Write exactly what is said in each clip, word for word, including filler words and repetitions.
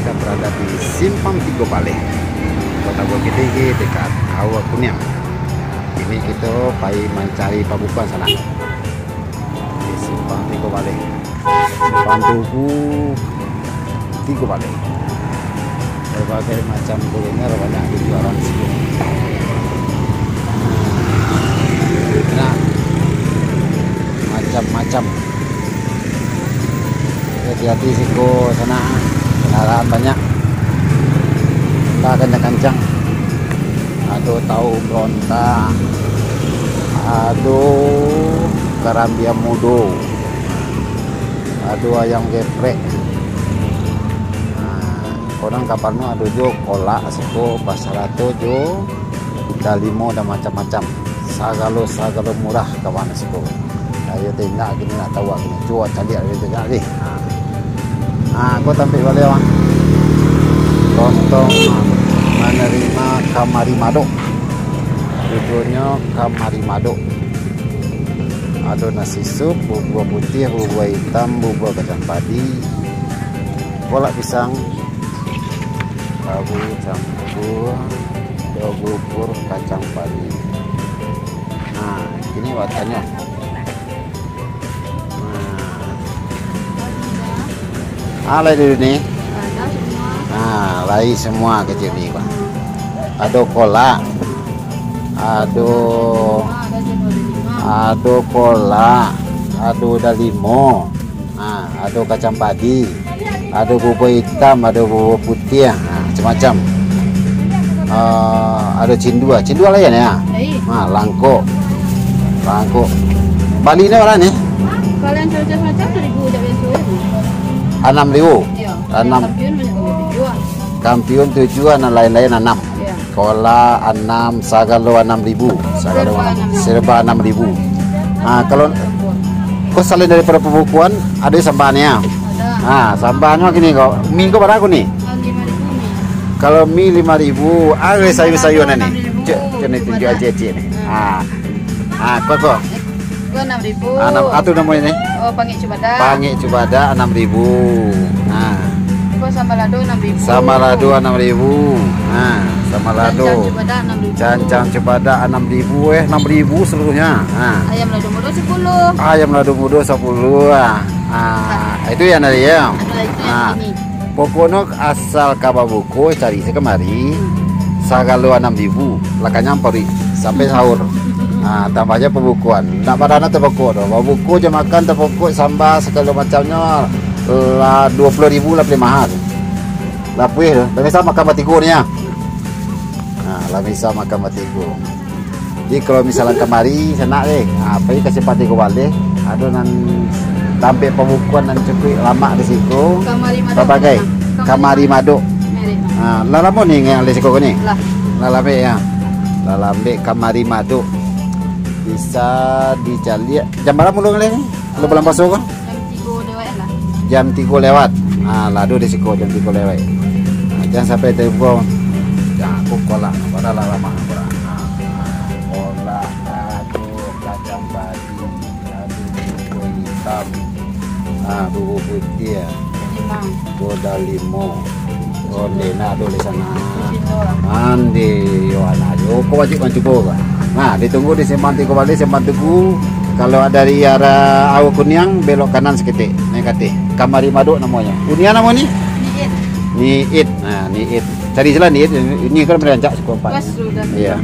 Kita berada di Simpang Tigo Baleh, Kota Bukittinggi, dekat Aua Kuniang. Kini kita pai mancari pabukoan sanak. Di Simpang Tigo Baleh, Simpang Tugu Tigo Baleh. Berbagai macam kuliner banyak dijualan di situ. Nah, macam-macam. Hati-hati siko sanak, kendaraan banyak. Lah kancang-kancang. Ado tahu berontak. Ado karambia mudo. Ado ayam geprek. Nah, urang ka Parno ado juo kolak siko basarato jo dalimo dan macam-macam. Sagalo-sagalo murah kawan siko. Ayo tengok kini nak tahu kini. Cubo caliak ayo tengok lih. Ha. Ha, ko tampek baliau ah. Lontong manerima kamari madok. Judulnyo kamari madok. Ado nasi sup, bubua putiah, bubua itam, bubua kacang padi, kolak pisang, tahu campur, ado bubur kacang padi. Nah, kini awak tanyo. Nah. Ah, lai dulu ni. Ah, lai semua kecil ni, Pak. Ado kolak. Ado, ado kolak. Ado dalimo. Ha, ado kacang padi. Ado bubur itam, ado bubur putiah. Ha, macam-macam. Ah, ado cindua. Cindua lain ya? Lain. Ha, langkok. Langkok. Bali ni bara ni? Kalau yang macam-macam seribu je biasa. Anam ribu. Ya. Anam. Yang kampiun banyak tujuh ah. Kampiun tujuh, nan lain-lain anam. Ya. Kolak anam, sagalo anam ribu. Sagalo serba anam ribu. Serba anam ribu. Ha, kalau ko salain daripado pabukoan, ado sambahannyo. Ado. Ha, sambahannyo kini ko. Mi ko bara ko ni? Ah, lima ribu mi. Kalau mi lima ribu, ado sayur-sayuran ni. Cek, cek ni tunjuk aja cek ni. Hmm. Ha. Ha, ko ko. Ko anam ribu. Anam, atu namonyo ni? Oh, pangek cubadak. Pangek cubadak anam ribu. Ha. Ko sambal lado anam ribu. Sambal lado anam ribu. Ha, sambal lado. Cancang cubadak anam ribu. Cancang cubadak anam ribu, eh, anam ribu seluruhnya. Ha. Ayam lado mudo sapuluh. Ayam lado mudo sapuluh. Ha. Ha, itu yang dari ya. Ado itu yang ini. Pokoknyo asal ka babuko, cari se kamari, sagalo anam ribu, lah kanyang paruik sampai sahur. Ha, tambah je pabukoan. Ndak badana tapokok doh. Babuko jo makan tapokok, samba sagalo macamnyo, lah duo puluah ribu lah paling maha tu. Lapuih tu. Lah bisa makan batigo ni ah. Ha, lah bisa makan batigo. Jadi, kalau misalnya kamari, sanak deh, ha, pai ka Simpang Tigo Baleh, ado nan tampek pabukoan nan cukuik lamak di siko. Kamari Madok. Babagai. Kamari Madok. Merek. Ha, lah lamo ni ngek alih siko ko ni? Lah. Lah lambek ya. Lah lambek Kamari Madok. Bisa dicaliak. Jam bara mulai ngalih ni? Kalau bulan puaso ko? Jam tigo lewat lah. Jam tigo lewat. Ha, lah ado di siko jam tigo lewat. Ha, jan sampai tempo. Jan aku kolak, padahal lah lamo aku lah. Ha, ha, kolak, ado kacang padi, ado bubur itam, ha, bubur putiah, limau, boda limau. Oh, ndak ado di sana. Di situ lah. Ande, yo, anak yo, ko wajib mancubo kan. Nah, ditunggu di Simpang Tigo Baleh, Simpang Tugu. Kalau dari arah Aua Kuniang, belok kanan saketek, naik kateh. Kamari Madok namonyo. Unian namo ni? Niit. Niit. Nah, Niit. Cari se lah Niit. Ini kan merancak siko empat. Pas sudah. Iya.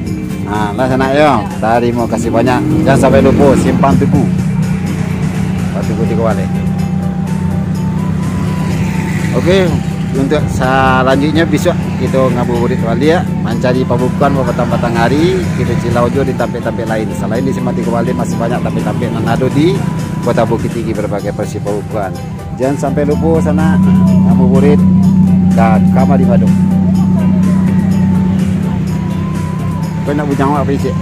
Nah, lah sanak yo. Tarimo kasih banyak. Jan sampai lupo Simpang Tugu. Simpang Tugu Tigo Baleh. Oke, untuk salanjuiknyo bisuak kito ngabuburit baliak, mancari pabukoan bapatang-patang ari, kito cilau juo di tampek-tampek lain. Salain di Simpang Tigo Baleh, masih banyak tampek-tampek nan ado di Kota Bukittinggi, berbagai versi pabukoan. Jan sampai lupo sanak, ngabuburit ka Kamari Madok. Kau nak bujang awak apa icik?